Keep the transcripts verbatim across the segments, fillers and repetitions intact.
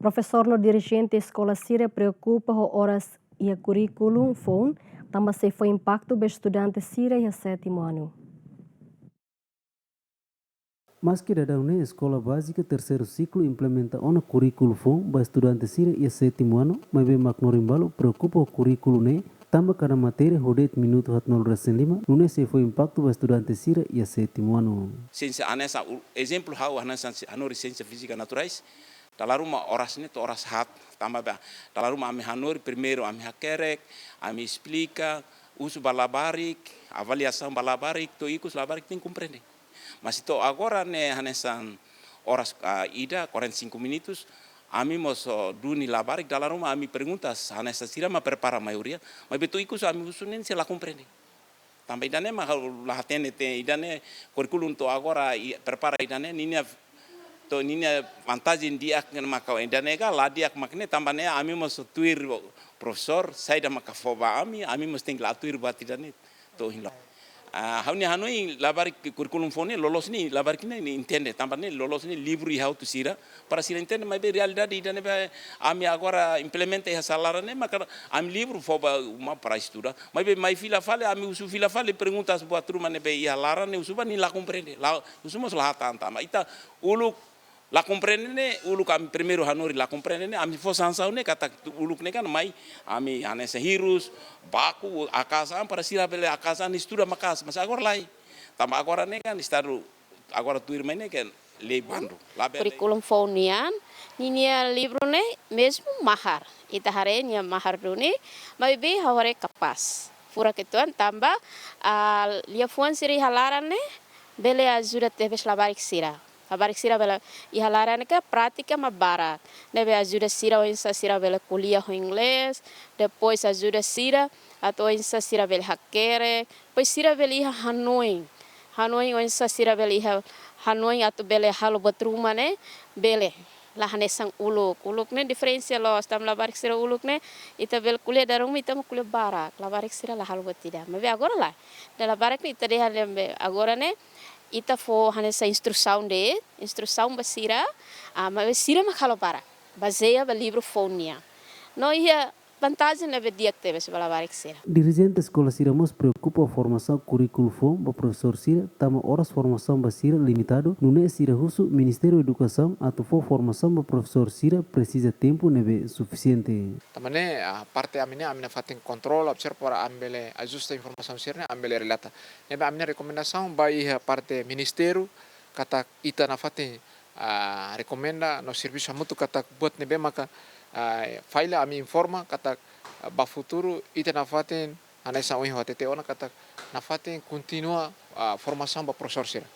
Profesór no dirijente eskola sira preokupa ho oras iha kurríkulu foun, tanba sei fó impaktu ba estudante sira iha sétimu anu. Maski daudaun ne'e eskola bázika terseiru siklu implementa ona kurríkulu foun ba estudante sira iha sétimu anu, maibé mak hanorin balu preokupa ho kurríkulu ne'e, tanba kada matéria ho de'it minutu haatnulu resin lima, nune'e sei fó impaktu ba estudante sira iha sétimu anu. Siénsia hanesan u-, ezemplu ha'u hanesan si-, hanorin siénsia fízika naturais, dala ruma oras ne'e to'o oras haat, tanba ba, dala ruma ami hanorin primeiru ami hakerek, ami esplika, husu ba labarik, avaliasaun ba labarik, to'o ikus labarik tenke komprende. Mas to'o agora ne'e hanesan oras, ah, ida, quarenta e cinco minutos, ami mós, oh, duni labarik, dala ruma ami perguntas, hanesan sira mak prepara maioria, maibé to'o ikus ami husu ne'e sira la komprende. Tanba ida-ne'e mak ha'u la hatene tiha ida-ne'e kurríkulu to'o agora i prepara ida-ne'e ninia to'o ninia vantajen di'ak maka ida-ne'e ka la di'ak mak ne'e tanba ne'e ami mós tuir profesór saida maka fó ba ami, ami mós tenke la tuir buat ida-ne'e to'o ohin loos. Ah, ha'u-nia hanoin labarik kurríkulu foun ne'e loloos ne'e labarik ne'e, ne'e entende tanba ne'e loloos ne'e livru iha hotu sira, para sira entende, maibé realidade ida-ne'ebé ami agora implementa iha sala laran ne'e, maka ami livru fó ba uma para estuda. Maibé mai fila fali, ami husu fila fali perguntas buat ruma ne'ebé iha laran ne'e husu ba nia la komprende. La, husu mós la hatán tanba ita uluk la komprende ne'e, uluk ami primeiru hanorin la komprende ne'e, ami fó sansaun ne'e katak uluk ne'e kan mai, ami hanesan hirus, baku, akas an para sira bele akas an estuda maka'as, mas agora lae. Tanba agora ne'e kan estadu agora tuir mai ne'e kan lei bandu. Labele. Kurríkulu foun nian, ninia livru ne'e mezmu mahar. Ita haree nia mahar duni, maibé ha'u haree kapás. Furak uitoan tanba, ah, liafuan sira iha laran ne'e, bele ajuda tebes labarik sira. Labarik sira bele iha laran ne'e ka prátika mak barak. Ne'ebé ajuda sira oinsá sira bele ko'alia ho inglés, depois ajuda sira atu oinsá sira bele hakerek, depois sira bele iha hanoin. Hanoin oinsá sira bele iha hanoin atu bele halo buat ruma ne'e, bele. La hanesan uluk. Uluk ne'e diferensa loos, tanba labarik sira uluk ne'e, ita bele ko'alia dala ruma ita mak ko'alia barak. Labarik sira la halo buat ida. Maibé agora lae. Dala barak ne'e ita dehan ne'ebé agora ne'e, ita fó hanesan instrusaun de'it, instrusaun ba sira, ah, maibé sira mak halo barak. Bazeia ba livru foun nian. No iha vantajen ne'ebé di'ak tebes ba labarik sira. Dirijente eskola sira mós preokupa ho formasaun kurríkulu foun ba profesór sira, tanba oras formasaun ba sira limitadu, nune'e sira husu Ministériu Edukasaun atu fó formasaun ba profesór sira presiza tempu ne'ebé sufisiente. Tanba ne'e, ah, parte ami ne'e, ami nafatin kontrola, observa para ami bele ajusta informasaun sira-ne'e, ami bele relata. Ne'ebé ami-nia rekomendasaun ba iha parte ministériu, katak ita nafatin, ah, rekomenda no servisu hamutuk katak buat ne'ebé maka, ah, falla ami informa katak, ah, ba futuru ita nafatin hanesan ohin ha'u hatete ona katak nafatin kontinua, ah, formasaun ba profesór sira.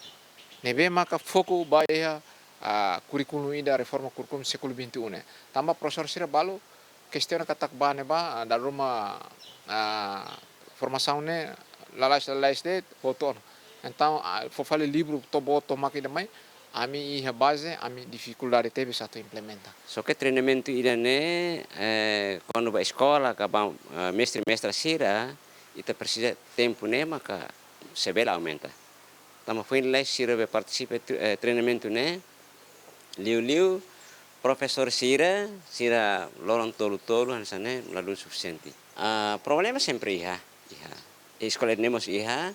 Ne'ebé maka foku ba iha, ah, kurríkulu ida reforma kurríkulu século vinte e um ne'e. Tanba profesór sira balu kestiona katak ba ne'ebá, ah, dala ruma, ah, formasaun ne'e lalais, lalais de'it, boot ona. Entaun, ah, fó fali livru to'o boot to'o mak ida mai, ami iha baze, ami difikuldade tebes atu implementa. Só ke treinamentu ida-ne'e, eh, kuandu ba eskola ka ba, eh, mestre mestra sira, ita presiza tempu ne'e maka sei bele aumenta. Tanba foin lalais sira be partisipa, eh, treinamentu ne'e, liuliu profesór sira, sira loron tolu-tolu hanesan ne'e ladún sufisiente. Ah, problema sempre iha, iha. Eskola ne'e mós iha,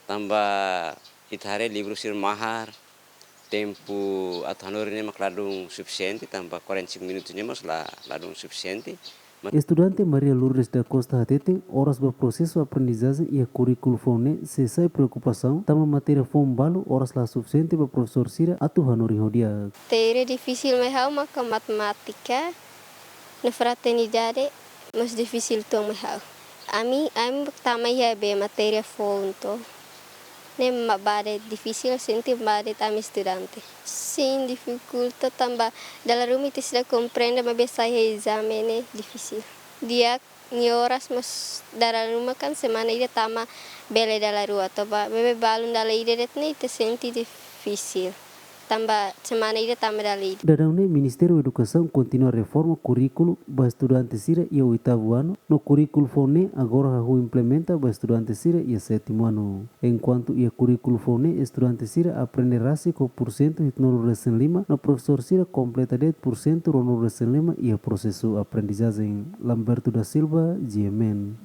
tanba ita haree livru sira mahar, tempu atu hanorin ne'e mak ladún sufisiente, tanba quarenta e cinco minutos ne'e mós la, ladún sufisiente. Estudante Maria Lourdes da Costa hateten, oras ba prosesu aprendizajen iha kurríkulu foun ne'e sei sai preokupasaun, tanba matéria foun balu oras la sufisiente ba profesór sira atu hanorin ho di'ak. Matéria difisil mai ha'u maka matemátika, no fraternidade, mós difisil uitoan mai ha'u. Ami, ami tama iha be matéria foun to. Ne'e mak ba de'it difisil, sente ba de'it ami estudante. Sin, difikulta tanba dala ruma ita seidauk komprende, maibé sai iha ezame ne'e difisil. Di'ak nia oras mós dala ruma kan semana ida tama bele dala rua to'o ba, maibé balun dala ida de'it ne'e ita sente difisil. tanba semana ida tama dala ida. Daudaun ne'e Ministériu Edukasaun kontinua reforma kurríkulu ba estudante sira iha oitavu anu, no kurríkulu foun ne'e agora hahú implementa ba estudante sira iha sétimu anu. Enkuantu iha kurríkulu foun ne'e estudante sira aprende rasik ho pursentu hitunulu resin lima, no profesór sira kompleta de'it pursentu ruanulu resin lima iha prosesu aprendizajen. Lamberto da Silva, G M N.